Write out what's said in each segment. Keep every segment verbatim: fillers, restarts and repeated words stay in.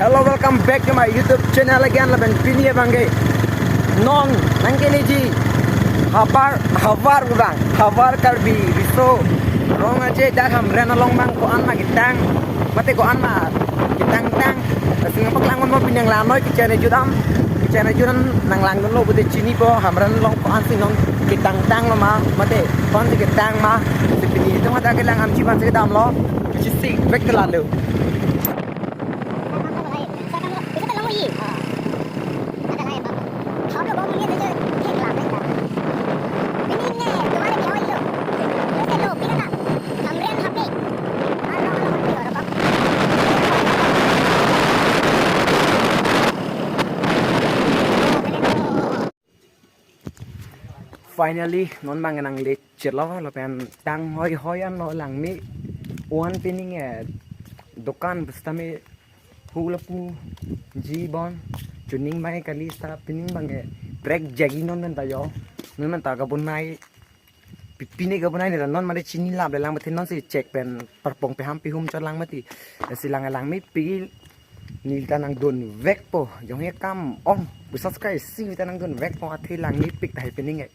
Hello, welcome back to my YouTube channel again. Lapen pini abangke non nangkeleji havar, havar abang, havar Karbi Riso Rong Aje dak Hamren along abang ko-an ma ketang, mate ko-an ma ketangtang. Lasi nangpaklang ponpo, pini nanglangnon kitchen ejut an, kitchen ejut an nanglangdunlo pute chinipo Hamren along ko-ansi non ketangtanglo ma, mate ko-ansi ketang ma. Lasi pini itum hadak kelang amchi aphansi kedamlo. Chisi vek telalo. Finally, non abang nanglechetlo, lapen tang hoi hoi anlo langme. One pining eh, dokan bus tame hu lapu ji bon, chuning mai kali, seta pining abangke prek jagi non menta jo, non menta kabonai, pi- pine kabonai neta non mate chini lap le lang mate nonsi chek pen parpong peham pehum chot lang mati. Lasi lang langmepik, neli ta nangdun vekpo, jonghe kam ong, bisas kai si ta nangdun vekpo, athe langmepik tahai pining eh.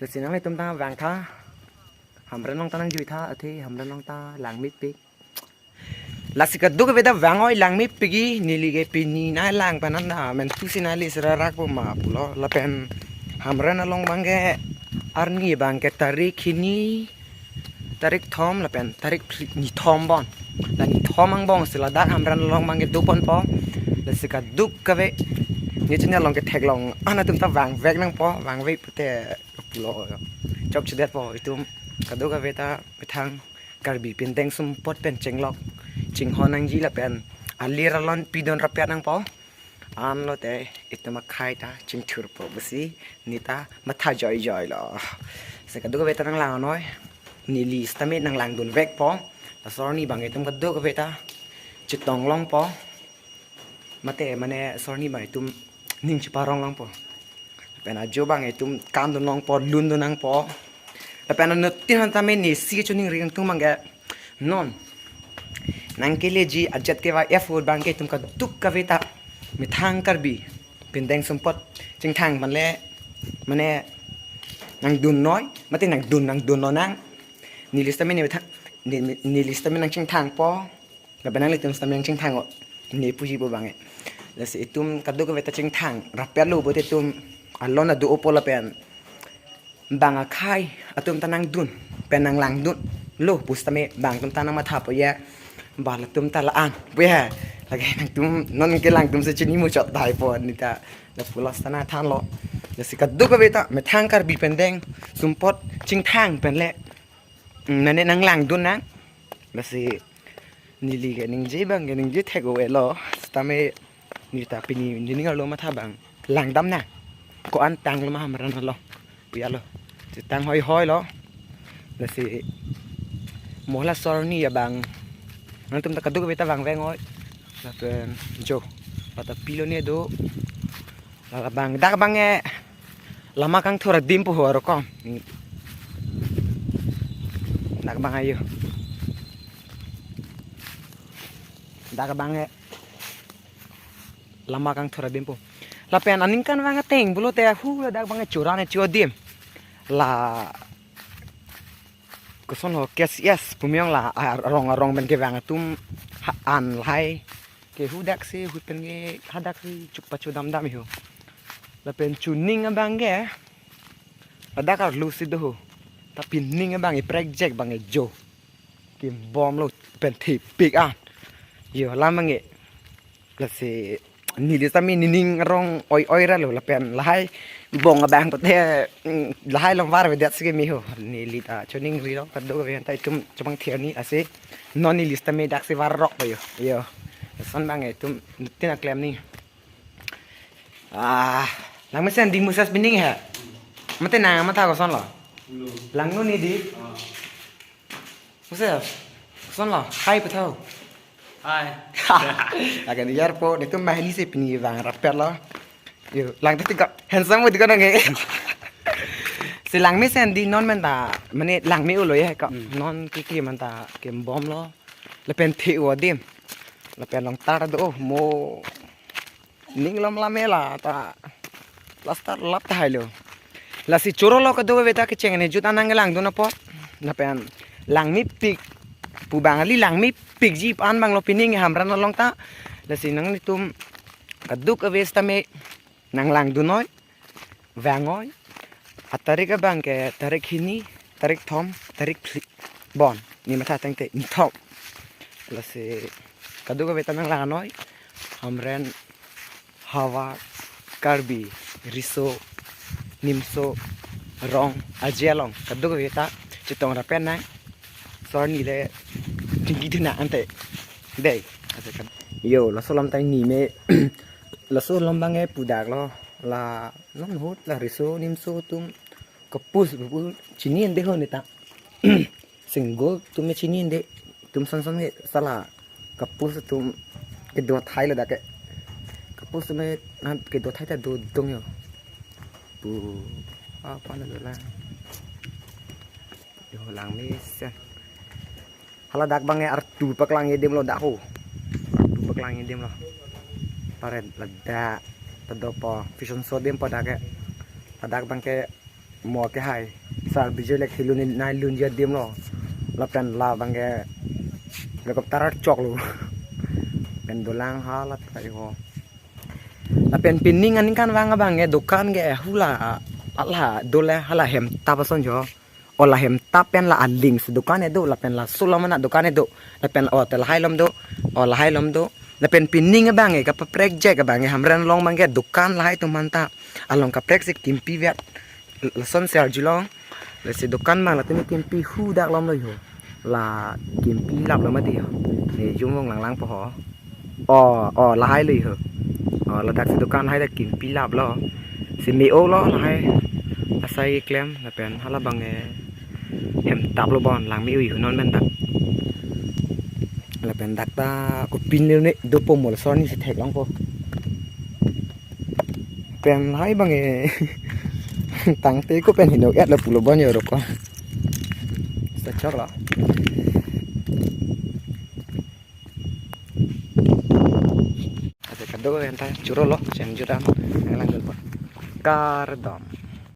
Lasi nanglitum ta vangtha, Hamren along ta nangjui tha, athe Hamren along ta langmepik. Lasi kadokave ta vang-oi langmepik, neli ke pini nanglang pen an ta mentusi nangli serarak po ma pulo, lapen Hamren along abangke arni abangke tarik hini, tarik thom lapen tarik phli- nithom bon. La nithom angbong si ladak Hamren along abangke doponpo. Lasi kadokave ne channel along ketheklong an atum ta vangvek nangpo, vangvek pute pulo chokchedetpo itum kadokave ta methang Karbi pindeng sumpot pen chenglok chinghon nangji lapen alir alon pidun rapet nangpo. Anlote itum akhei ta chingthurpo pusi neta matha joijoilo. Si kadokave ta nanglangnon, neli sitame nanglangdun vekpo. Laso arni abang itum kadokave ta chetong longpo. Mate mane laso arni abang itum ning cheparong longpo. Lapen ajo abang itum kandun longpo, lundun nangpo. Lapen anuttin aphan tame nesi kachiningri nangtum abangke non nangkeleji ajat kevai ahut abangke itum kadokave ta methang Karbi pindeng sumpot chingthang pen le mane nangdunnoi, mate nangdun nangdunlonang. Neli sitame ne methang, ne- ne- neli sitame nangchingthangpo. Lapen nanglitum sitame nangchingthang-o, ne puji pu abang eh. Lasi itum kadokave ta chingthang rapetlo pute itum alon adu-opo lapen bang akhei atum ta nangdun pen nanglangdunlo pusitame bang atum ta nangmathapo ya, bang atum ta la-an pu ya. Lake nangtum non kelang atum si chini muchot tahaipo, neta lapulos ta nangthanlo. Lasi kadokave ta methang Karbi pindeng sumpot chingthang pen le mm, mane nanglangdun nang. Lasi neli ke ningje abangke ningje thek-o-elo. Sitame neta pini nening arlo matha abang langdam nang, ko-an tanglo ma Hamren along pu ya lo. Chetang hoi hoilo. Lasi mo laso arni abang nangtum ta kadokave ta vangvek-oi. Lapen jo, pata pilo ne do. Labang dak abangke lama kangthur adim pu ho aro kom. Dak abang ayo. Dak abangke lama kangthur adim pu. Lapen aningkanvang ateng pulote hu ladak abangke chura ne chu adim. La koson ho K C S pu miyong la arong arong pen kevang atum ha- an lahai ke hudaksi ahut pen ke hadaksi chupa chudam dam ho. Lapen chuning abangke ladak arlo si do ho. Ta pining abang iprek jek abang ejo kimbomlo pen thepik an. Yo lam abangke. Lasi neli sitame nening arong oi-oi ra lo lapen lahai bong abang pute mm, lahai along varvedet si keme ho. Neli ta chiningrilo kadokave ta itum chobang thiani ase. Non neli sitame daksi varrok yo. Yo. Lason abang itum tin aklem ni. Ah, langmesen di musas pining ha. Mate nangmatha kosonlo? Langnon ni di. Musas. Kosonlo? Hai pethau. Hai. Akan iyar po, netum mahali si pini vang rapetlo. Yo, lang tadi kok handsome mo di kono nge. Si langmesen di non menta, mane langme-o lo ya kok. Hmm. Non kiki menta kimbomlo. Lapen the-o adim. Lapen along tar do, oh, mo ning lom lamela ta plaster lap tahai lo. Lasi choro lo kadokave ta kecheng ne jut anang langdun apot. Lapen langmepik pu bang kali, langmepikji pu an bang lo pining Hamren along ta. Lasi nanglitum kadokave sitame nang langdun noi, vang noi. Atarik abang ke tarik hini, tarik thom, tarik phli. Bon, nimatha tangte ni thom. Lasi kadokave ta nang lang noi. Hamren havar, Karbi, Riso, Nimso, Rong, Aje along kadokave ta chetong ra pen nang. Sor ni le tinggi thuna ante. Dei. Yo, laso alam tang ni me. Laso alam bang e pudak lo. La non hut la Riso Nimso atum kapus kapus chini ende ho neta. Single atum me chini ende. Atum son son ke sala kapus atum kedo thai lo dak ke. Kapus atum me nan kedo thai ta dodong yo. Pu apa na lo la. Yo langmesen. Hala dak bang e artu paklang adim lo dak ho. Artu paklang adim lo. Paret ladak. Tado po fashion show adim po dak ke. Ladak bang ke mo ke hai. Sar bijoi lek hilun nai lunji adim lo. Lapen la bang ke helicopter chok lo. Pen dolang hala tai ho. Lapen pining aningkan vang abang ke dokan ke hula ala dole hala hem tap ason jo. O la hem tap pen la aling si dokan kedo, lapen laso alam anat dokan kedo, lapen o te lahai alom do, o lahai alom do, lapen pining abang ke kapaprek jek abang ke Hamren along bang ke dokan lahai atum manta along kaprek si kimpi vet, lason si arjulong. Lasi dokan bang latum kimpi hu dak lom lo ho. La kimpi lap lo mati ho. Ne jumong langlang po ho. O, o, lahai lo ho. O, ladak si dokan lahai dak kimpi lap lo. Si me-o lo lahai. Asai klem lapen hala bang e hem tap lo bon lang me-o ho non men dak. Lapen dak ta kopin ne dopo mo lason ni si theklong po. Pen lahai bang e tangte ko pen hino et lo pulo bon yo roko. Sa chok lo. Ate kadokave ta choro lo, chen judan, langdun po. Kardom.